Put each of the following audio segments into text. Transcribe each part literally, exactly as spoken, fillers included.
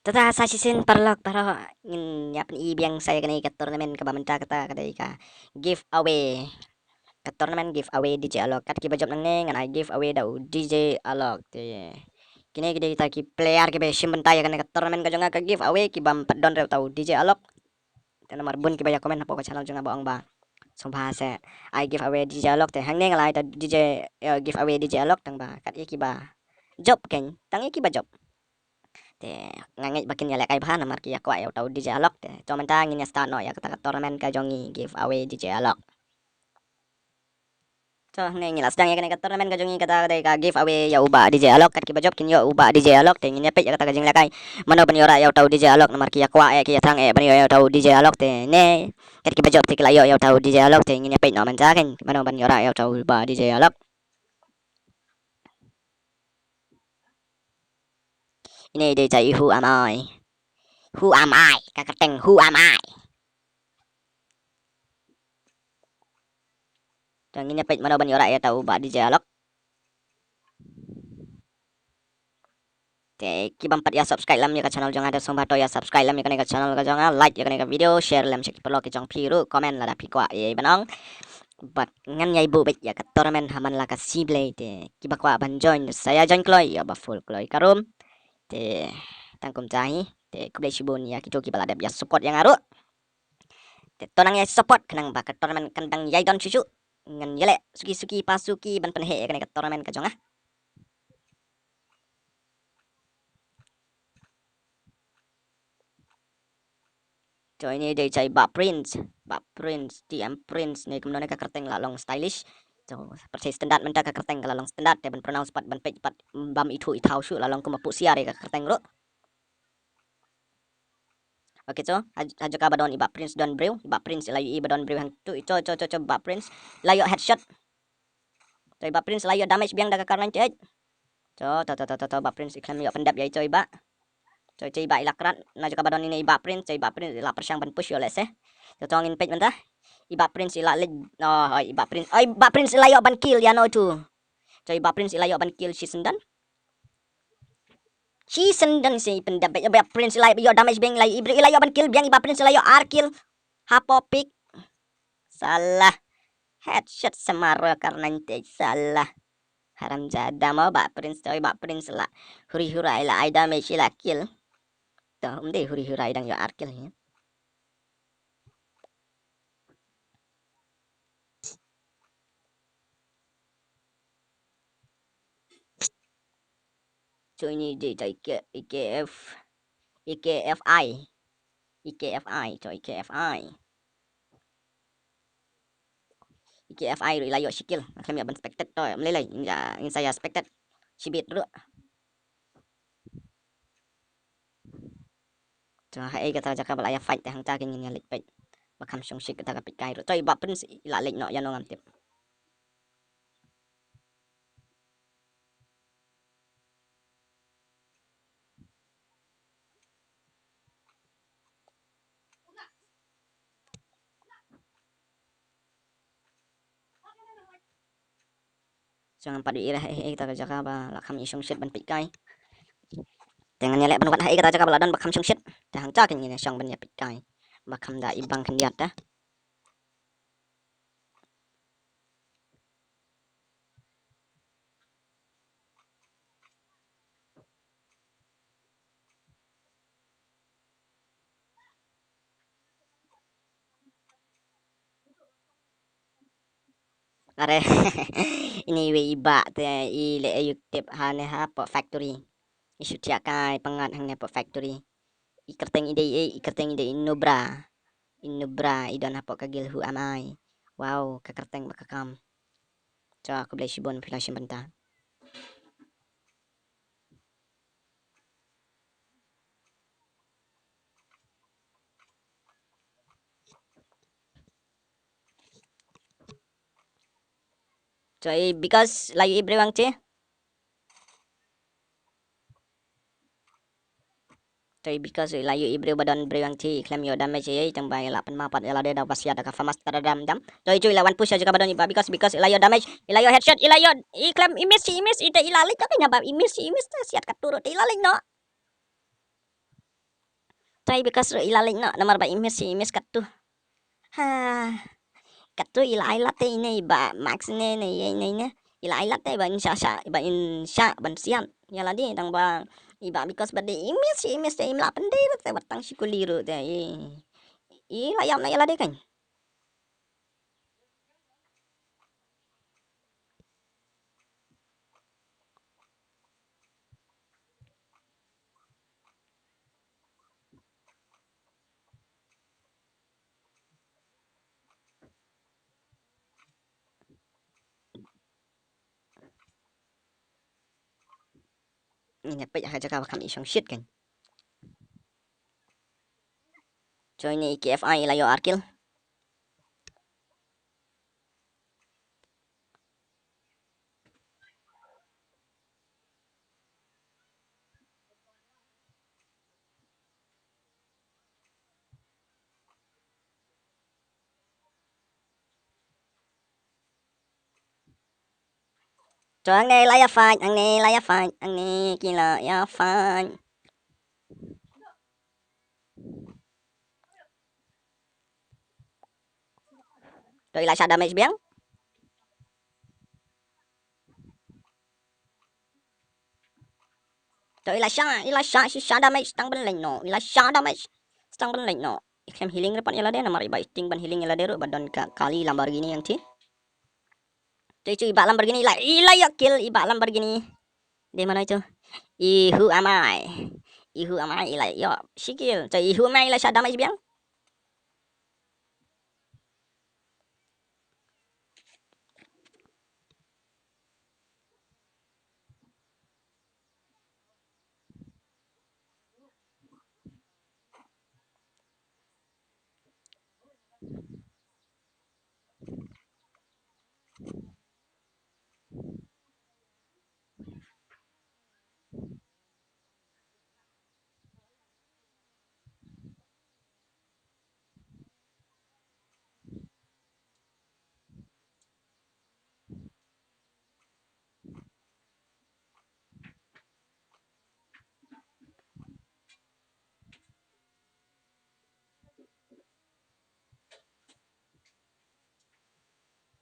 Tata sa shisien paralok baroh ngin ïa pyni biang sa ïa kane ka tournament kaba mynta kata ka dei ka giveaway. Ka tournament giveaway D J Alok. Kat kiba jop nangne ngan ai giveaway da u D J Alok. Te kine ki dei kita ki player kiba shim bynta ïa kane ka tournament ka jong nga ka giveaway kibym pat don re uta u D J Alok. Te namar bun kiba ïa comment hapoh ka channel jong nga ba ong ba sngewbha sa ai giveaway D J Alok, te hangne nga la ai ta D J, eh, giveaway D J Alok tang ba kat ïa kiba jop keiñ, tang ïa kiba jop. Te nga ngeit ba kin ïa lehkai bha namar ki ïa kwah ïa uta u D J Alok. Te to mynta ngin ïa start noh ïa kata ka tournament ka jong ngi giveaway D J Alok. To hangne ngi la sdang ïa kane ka tournament ka jong ngi, kata ka dei ka giveaway ïa u Bah D J Alok. Kat kiba jop kin ïoh u Bah D J Alok, te ngin ïa peit ïa kata ka jinglehkai mano ban ïoh rah ïa uta u D J Alok namar ki ïa kwah eh ki ïa thrang eh ban ïoh ïa uta u D J Alok. Te ne kat kiba jop te ki la ïoh ïa uta u D J Alok, te ngin ïa peit noh mynta keiñ mano ban ïoh rah ïa uta u Bah D J Alok. Ine i dei jai i Who Am I. Who Am I? Ka kyrteng Who Am I. To ngin ïa peit mano ban ïoh rah ïa uta u Bah D J Alok. Te kibym pat ïa subscribe lem ïa ka channel jong nga te sngewbha to ïa subscribe lem ïa kane ka channel ka jong nga, like ïa kane ka video, share lem sha ki paralok ki jong phi ruh, comment lada phi kwah ïa ban ong. Bad ngan ïa buh beit ïa ka tournament ha man la ka sngi Blei, te kiba kwah ban join sa ïa join kloi ïa ba full kloi ka room. Te tang kumta hi, te khublei shibun ïa kito kiba la dep ïa support ïa nga ruh. Te to nang ïa support khnang ba ka tournament kan dang ïai don shuh shuh. Ngan ïaleh suki suki pa suki ban pynheh ïa kane ka tournament ka jong nga. To ine dei jai Bah Prince, Bah Prince, T M Prince ne kumno ne ka kyrteng la long stylish. To pyrthei standard mynta ka kyrteng ka la long standard te ban pronounce pat ban peit pat bym ithuh ithaw shuh, la long kum ba puh siar ïa ka kyrteng ruh. Okay, to ha, ha jaka ba don i Bah Prince don briew, i Bah Prince i la ïohi ba don briew hangto, to to to to Bah Prince i la ïoh headshot. To i Bah Prince i la ïoh damage biang da ka Kar ninety-eight. To to to to to to Bah Prince i khlem ïoh pyndep ïa i to i Bah. To i to i Bah i la krat na jaka ba don ine i Bah Prince, to i Bah Prince i la pyrshang ban push ïoh lehse. To to ngin peit mynta. I Bah Prince i la leit, oh, oh, i Bah Prince, oh, i Bah Prince i la ïoh ban kill ïano to. To i Bah Prince i la ïoh ban kill shi sendon. Shi sendon shi pyndep, i Bah Prince i la ïoh damage biang, i la ïoh, i la ïoh ban kill biang, i Bah Prince i la ïoh ar kill. Hapoh pick. Salah. Headshot samaro Kar ninety-eight, salah. Haramjada mo Bah Prince, to i Bah Prince la huri hura i la ai damage i la kill. To um dei huri hura i dang ïoh ar kill hi. To ine dei jai i K, i K F, i K F I. I K F I, to i K F I. I K F I ruh i la ïoh shi kill. Nga khlem ïoh ban spectate, to ym lei lei ngin sa ïa spectate shibit ruh. To haei kata ka jaka ba la ïa fight te hangta keiñ ngin ïa leit peit. Ba kham shongshit kata ka peitkai ruh. To i Bah Prince i la leit noh ïano ngam tip. Sngewbha pat ïa ira haei kata ka jaka ba la kham ïa shongshit ban peitkai. Te ngan ïaleh ban wad haei kata ka jaka ba la don ba kham shongshit. Te hangta keiñ ngin ïa shong ban ïa peitkai ba kham da i bang khyndiat te. Are. Ine iwei i Bah te i leh aïu tip ha ne hapoh factory. I shu thiah kai pyngngad hangne hapoh factory. I kyrteng i dei, i kyrteng i dei i Nubra. I Nubra i don hapoh ka guild Who Am I. Wow, ka kyrteng ba ka kam. Cho khublei shibun phi la shim bynta. Cho i Because la ïoh i briew ang che. Cho i Because i la ïoh i briew ba don briew ang che, i khlem ïoh damage ei ei, tang ba i la pynmap pat ïa lade da ba siat da ka FAMAS ta da dam dam. Cho i cho i la wan push ïa jaka ba don i Bah Because, Because i la ïoh damage, i la ïoh headshot, i la ïoh, i khlem i miss, i miss, i te i la leit, ka kane ba i miss, i miss te siat katto ruh te i la leit noh. Try because ruh i la leit noh namar ba i miss, i miss katto. Ha. Katto i la ai lad te ine i Bah Max ne ne ine ine. I la ai lad te ba in shah shah, ba in shah ban siat ïa lade tang ba i Bah because ba dei i miss, i miss te im lah pyndei ruh te wat tang shi kuli ruh te i, i la ïap noh ïa lade kan. Ngin ïa peit ha ka jaka ba kham i shong shit kan. Join i K F I i la ïoh ar kill. To hangne la ïa fight, hangne la ïa fight, hangne ki la ïa fight. To i la shah damage biang. To i la shah, i la shah, shi shah damage tang ban leit noh. I la shah damage tang ban leit noh. I khlem healing report ïa lade namar i Bah i tieng ban healing ïa lade ruh ba don ka kali Lamborghini ïa ngti. To i chu i Bah Lamborghini i la, i la ïoh kill i Bah Lamborghini. Dei mano i chu? I who am I? I who am I i la ïoh shi kill. To i who am I i la shah damage biang.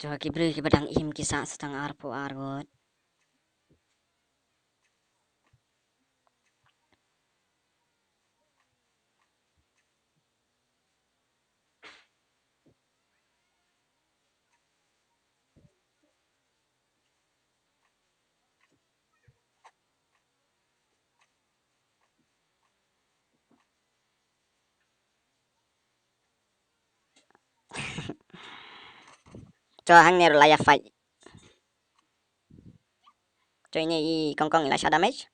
To ki briew kiba dang im ki sah sa tang arphew ar ngut. To hangne ruh la ïa fight. To ine i Kong Kong i la shah damage.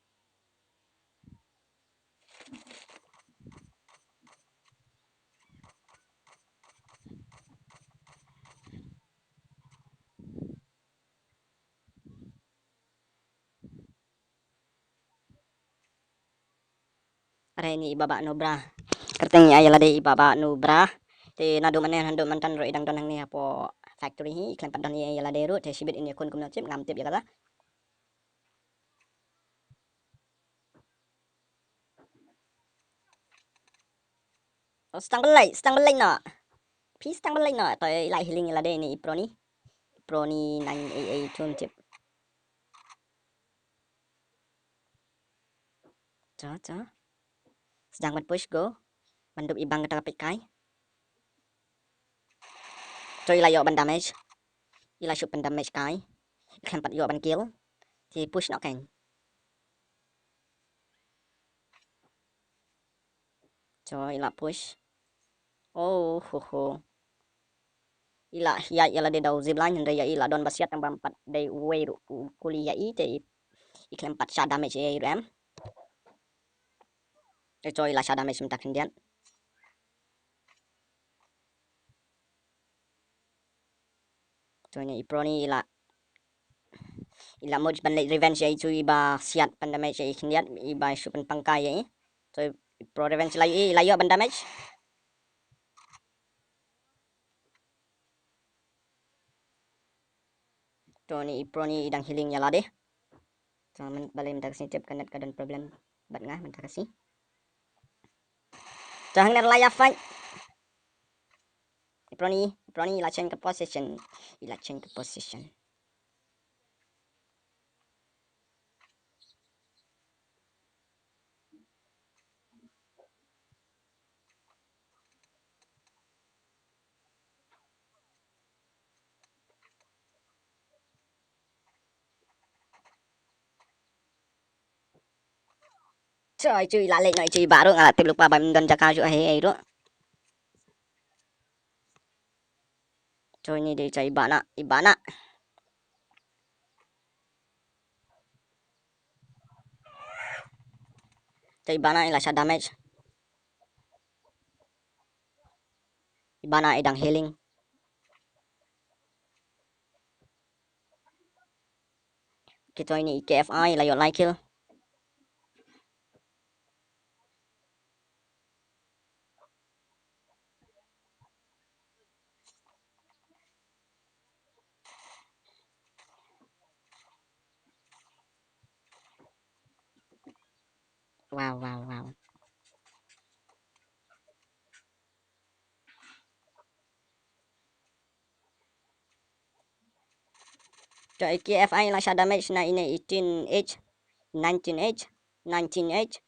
Are ni i Bah Bah Nubra. Kyrteng ïa i lade i Bah Bah Nubra. Te naduh mynne haduh mynta ruh i dang don hangne hapoh factory hi, i khlem pat don ïa i lade ruh, te shibit in ïakhun kumno tip ngam tip ïa kata. Oh, stang belai, stang belai noh. Phi stang belai noh. To i la healing i lade ni i Pro ni. Pro ni nine eight eight tun tip. Cha cha. Sdang ban push go. Ban dup i bang kata ka peit kai. To i la ïoh ban damage. I la shu pyn damage kai. I khlem pat ïoh ban kill. Te push noh kan. To i la push. Oh ho ho. I la ïa, ïa la dei da u zipline hynrei ïa i la don ba siat tang ba ym pat dei uwei ruh u kuli ïa i te i, i khlem pat shah damage ïa i ruh em. Te to i la shah damage mynta khyndiat. To ine i Pro ni i la, i la mut ban leit revenge ïa i, to i ba siat pyn damage ïa i khyndiat, i ba shu pyn pang kai ïa i. To i Pro revenge la ïa i, i la ïoh ban damage. To ni i Pro ni i dang healing ïa lade. To myn, balei mynta ka sngi tip ka net ka don problem bad nga mynta ka sngi. Te hangne la ïa fight. I Proni, i Proni i la change ka position. I la change ka position. Choi, chu i la leit noh, chu i Bah ruh, nga la tip lypa ba ym don jaka shuh hi ei ruh. Choi, ni dei, choi, i Bah na, i Bah na. Choi, i Bah na i la shah damage. I Bah na i dang healing. Ki choi, ni i K F I la ïoh lai kill. Wow, wow, wow. Choi, i K F I la shah damage na ine eighteen H, nineteen H, nineteen H.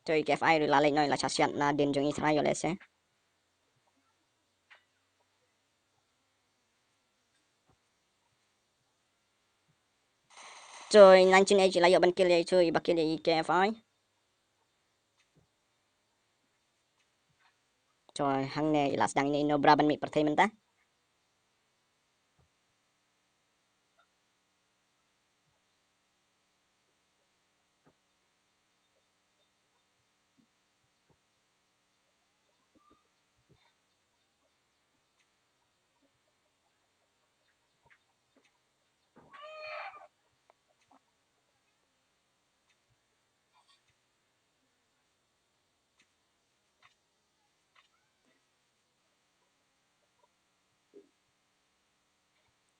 Choi, i K F I ruh la leit noh, i la shah siat na dien jong i, trai, ïoh lehse. Choi, nineteen H i la ïoh ban kill ïa i, choi, i ba kill ïa i K F I. Choi, hangne i la sdang ine i Nobra ban mih pyrthei mynta.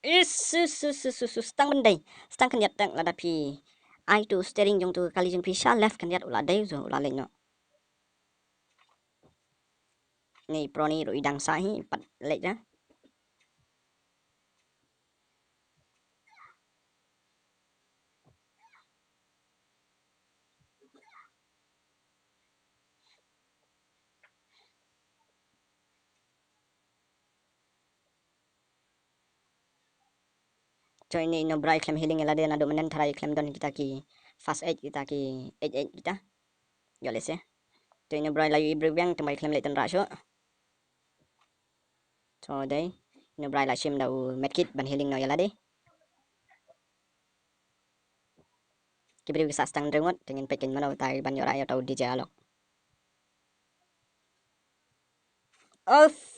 Is, is, is, is, is, is, tang ban dei. Tang khyndiat tang, lada phi ai tu steering jong tu kali jong phi sha left khyndiat u la dei, u la leit noh. Ni Proni ruh i dang sah hi, pat leit da. Choi, ine i Nobra i khlem healing ïa lade, naduh mynne tharai i khlem don kita ki first aid, kita ki aid, aid kita. Ïoh lehse. Choi, i Nobra i la ïoh i briew biang, tang ba i khlem leit tynrah shuh. Choi, dei. I Nobra i la shim da u medkit ban healing noh ïa lade. Ki briew ki sah sdang hynriew ngut, te ngin peit kein mano utai ban ïoh rah ïa uta u D J Alok. Uff.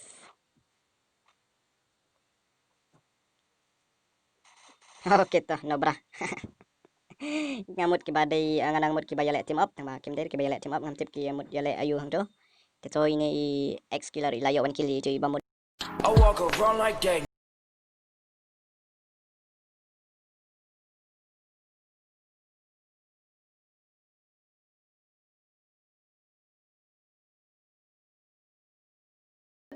Okay, to Nobra. Nga mut kiba dei, nga nang mut kiba ïaleh team up, tang ba kim dei kiba ïaleh team up, ngam tip ki mut ïaleh aïu hangto. Te to ine i X Killer i la ïoh ban kill i, i ba mut. I walk around like Gang